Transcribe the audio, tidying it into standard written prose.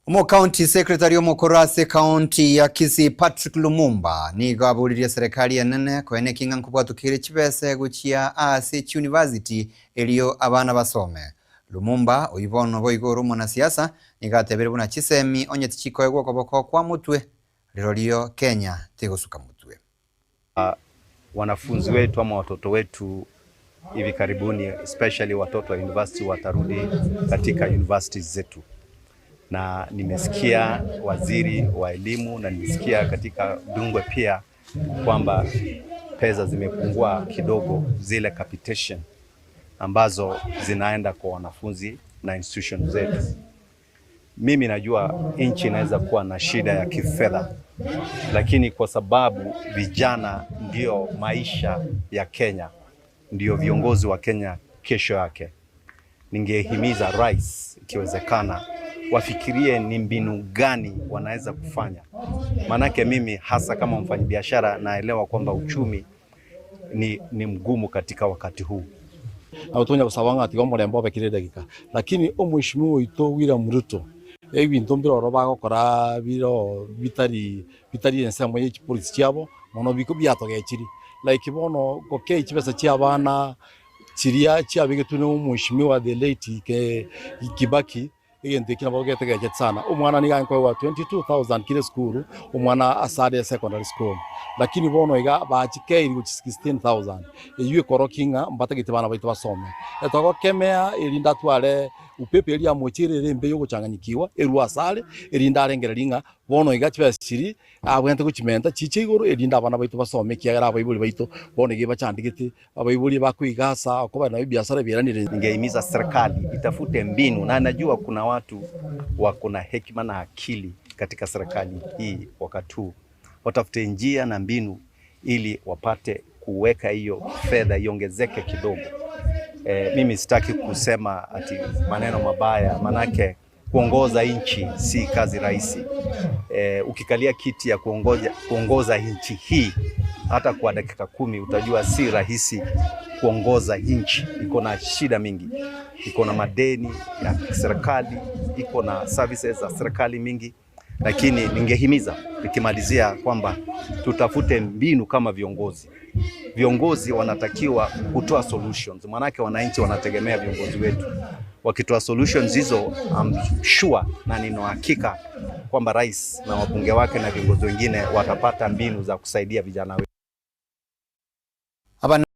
Omocounty secretary omokoro ase county ya Kisii Patrick Lumumba nigo aboririe serikali enene koenekia ng'a nkobwatukire chibese gochia ase chiuniversity erio abana basome. Lumumba oyio bono boigo ore omonasiasa nigo atebire buna chisemi onye tichikoegwa okoboko kwa motwe rirorio Kenya tegosuka motwe. Wanafunzi wetu ama watoto wetu hivi karibuni, especially watoto wa university watarudi katika universities zetu, na nimesikia waziri wa elimu na nimesikia katika Dungwe pia kwamba pesa zimepungua kidogo, zile capitation ambazo zinaenda kwa wanafunzi na institution zetu. Mimi najua nchi inaweza kuwa na shida ya kifedha, lakini kwa sababu vijana ndio maisha ya Kenya, ndio viongozi wa Kenya kesho yake, ningehimiza rais, ikiwezekana, wafikirie ni mbinu gani wanaweza kufanya. Maanake mimi hasa kama mfanyabiashara naelewa kwamba uchumi ni mgumu katika wakati huu. Na utonya gusaba ng'a tiga omorembe obe kera edagika, lakini omweshimiwa oito William Ruto ebinto mbiroro bagokora biro bitari bitari ensemo ya chipolicy chiabo mono biko biatogechiri like bono gokei chibesa chia abana chiria chiabegetwe na omweshimiwa the late ke Kibaki, egento eki nabo getegechete sana. Omwana niga nkoewa 22,000 kire esukuru, omwana asare secondary school, lakini bono iga bachikeiri gochi 16,000. Eywo ekorokia ng'a mbatagete bana baito basome. Etogokemea erinde atware upepe eria amochire ere embe yogochanganyikiwa erwa asare erinde arengereria ng'a bono iga chibesa chiri abwenerete gochimenta chiche igoro erinde abana baito basome, ekiagera abaibori baito bono iga bachandegete abaibori bakoigasa okoba nabo ebiasara bieranire. Ningehimiza serikali itafute mbinu, na najua kuna watu wako na hekima na akili katika serikali hii wakati huu, watafute njia na mbinu ili wapate kuweka hiyo fedha iongezeke kidogo. Mimi sitaki kusema ati maneno mabaya, manake kuongoza nchi si kazi rahisi. Ukikalia kiti ya kuongoza nchi hii hata kwa dakika 10 utajua si rahisi kuongoza nchi. Iko na shida mingi, iko na madeni ya serikali, iko na services za serikali mingi, lakini ningehimiza nikimalizia kwamba tutafute mbinu kama viongozi. Viongozi wanatakiwa kutoa solutions, maanake wananchi wanategemea viongozi wetu. Wakitoa solutions hizo, I'm sure na nina hakika kwamba rais na wabunge wake na viongozi wengine watapata mbinu za kusaidia vijana wetu. Abana.